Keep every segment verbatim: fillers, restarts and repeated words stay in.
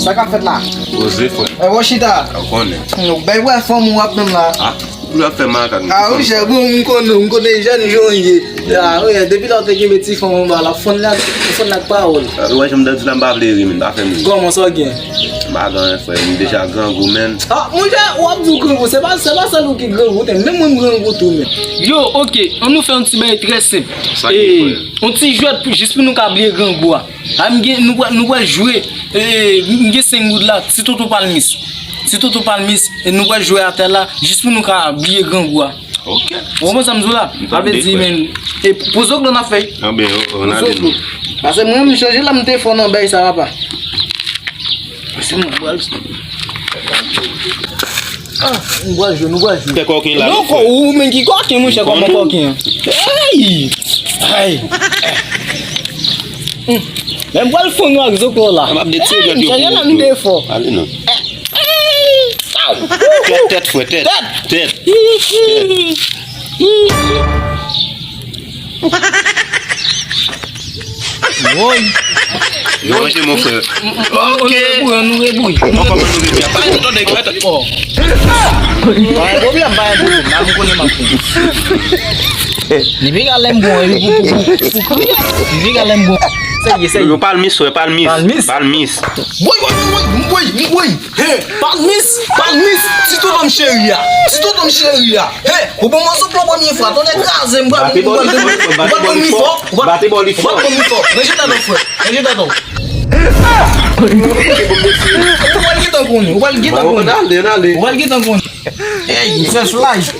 Sa k ap fèt la? Poze, frè. E, w chita. Ou konnen. Ou bay wè fanm ou ap menm la. Ah, ou ap fè makak. Ah, wi, chè, bon, m konnen, m konnen jèn jan w ye. Ah, wi, depi lè w te kenbe ti fanm anba la, fann la, fann la ak pawòl. Ah, ou wè jan m te di la, m pa vle ri, men, pa fè m ri. Kòman sa w gen? M pa gen anyen, frè, m deja grangou, men. Ah, monchè, w ap di w grangou, se pa, se pa sèl ou ki grangou, tè, menm mwen m grangou tou, men. Yo, oke, ann nou fè yon ti bagay trè senp. Sa ki frè? Yon ti jwèt pou, jis pou nou ka bliye grangou a. A, m gen, nou pral, nou pral jwe, e, m gen senk goud la, ti toto palmis. Ti toto palmis, e nou pral jwe atè la, jis pou nou ka bliye grangou a. Ok. Ou konprann sa m di w la? Sa vle di, men, e poze w klò n ap fè. Anben, ann ale nou. Paske mwen, m chanje la, m te fò nan bay sa, papa. Paske mwen, m pral Ah, nou pral jwe, nou pral jwe. Fè kòken la, non, ou menm ki kòken, monchè, kòman kòken an? Ey! Ay! Hmm. Men m pral fann nou ak zoklo la. M ap detwi yo, chanje la, m te fò. Ale non. Tèt, tèt, frè, tèt. Tèt. Tèt. Woy. Yo manje, mon frè. Ok. Nou rebouyi, nou rebouyi. Ankò nou rebouyi. Pa gen tande, pa gen tande. Oh. Pa gen pwoblèm, pa gen pwoblèm. La, m konnen m ap fè. Depi gade lè m bon, epi pou, pou, pou, pou, depi gade lè m bon. Sèye, sèye. Yo, palmis, wè, palmis. Palmis? Palmis. Woy, woy, woy, woy, woy, woy. Hey, palmis, palmis, ti tonton m cheri a. Ti tonton m cheri a. Hey, ou ban m yon zoklo premye fwa, tonnè kraze m, m pral, m pral, m pral ban m li fò, m pral, m pral ban m li fò. Ranje tèt ou, frè, ranje tèt ou. Ou pral gentan konnen, ou pral gentan konnen. Ou pral gentan konnen. Hey, fè soulaj.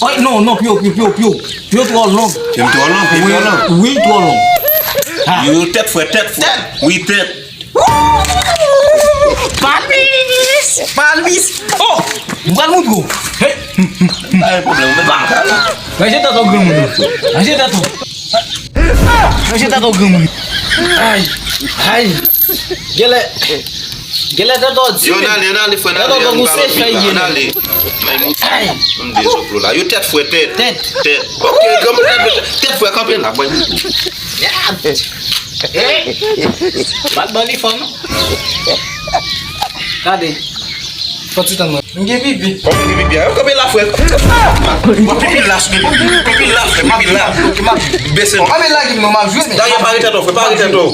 Oh, non, non, pyo, pyo, pyo, pyo. Pyo twò long. Pyo twò long, pyo twò long. Wi, wi, twò long. Yo, yo, tèt, frè, tèt, frè. Tèt. Wi, tèt. Palmis! Palmis! Oh! M pral montre w. Hey! Pa gen pwoblèm, ou mèt vin la. Ranje tèt ou, granmoun. Ranje tèt ou. Ranje tèt ou, granmoun. Ay! Ay! Genlè, genlè tèt ou di. Yo, ann ale, ann ale, frè, ann ale, ann ale. Ann ale. Ay! M dezoklo la. Yo, tèt, frè, tèt. Tèt. Tèt. Ok, granmoun, tèt, tèt, frè, kanpe la, mwen. Yad! Hey! Bat ban li fò, non? Gade. Fò ti tann mwen. M gen pipi. Kòman gen pipi a? Yo kanpe la, frè. Ah! Pipi la, frè. Pipi la, frè. Pipi la. Pipi la. Bese. Anben lage m non, m ap jwe, men. Dayè, pare tèt ou, frè. Pare tèt ou.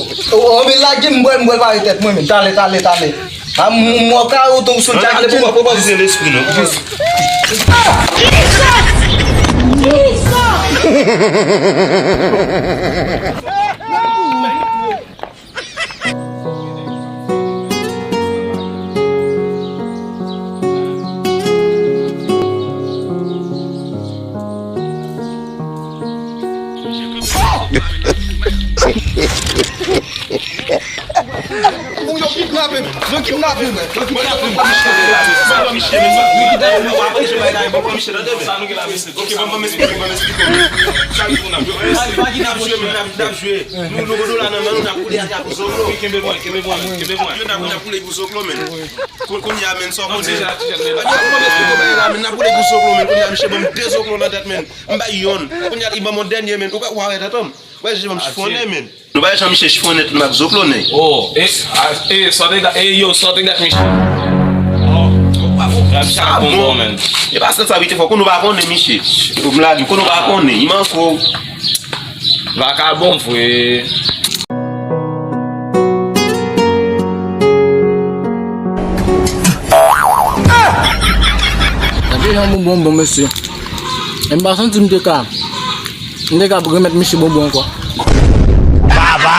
Anben lage m, m pral, m pral pare tèt mwen, men. Talè, talè, talè. A, m, m, mwen ka ou tonbe sou Jackie Chan. Pran pozisyon lespri, non. Jis. Ah! Kisa? Kisa? Yo kidnape m! Yo kidnape m! Yo kidnape m! Yo kidnape m! Sa nou gen la, mesye? Ok, ban m, ban m esplike, ban m esplike. Sa nou gen la, mesye? N ap jwe, men, n ap, n ap jwe. Nou, nou gen dola nan men nou, n ap koule atè pou zoklo. Kenbe mwen, kenbe mwen, kenbe mwen. N ap, n ap koule pou zoklo, men. Kounye a, men, sa w konnen. Ban m esplike w bagay la, men, n ap koule pou zoklo, men. Kounye a, misye ban m de zoklo nan tèt, men. M bay yonn. Kounye a, li ban m yon dènye, men. Ou pa wè tèt an m. Wè, misye ban m chifonnen, men. Nou pa janm chèche fò nèt, nou ak zoklo nèg. Oh, e, a, e, sa te dat, e, yo, sa te dat, Michel. Oh, sa bon, bon, men. E pa sa, sa pite fò, kon nou pa konnen, Michel. Ou m lage, kon nou pa konnen, i manke w. Vakabon, frè. Gade jan bonbon bon, mesye. E m pa santi m te ka. M te ka remèt misye bonbon ankò. Baba!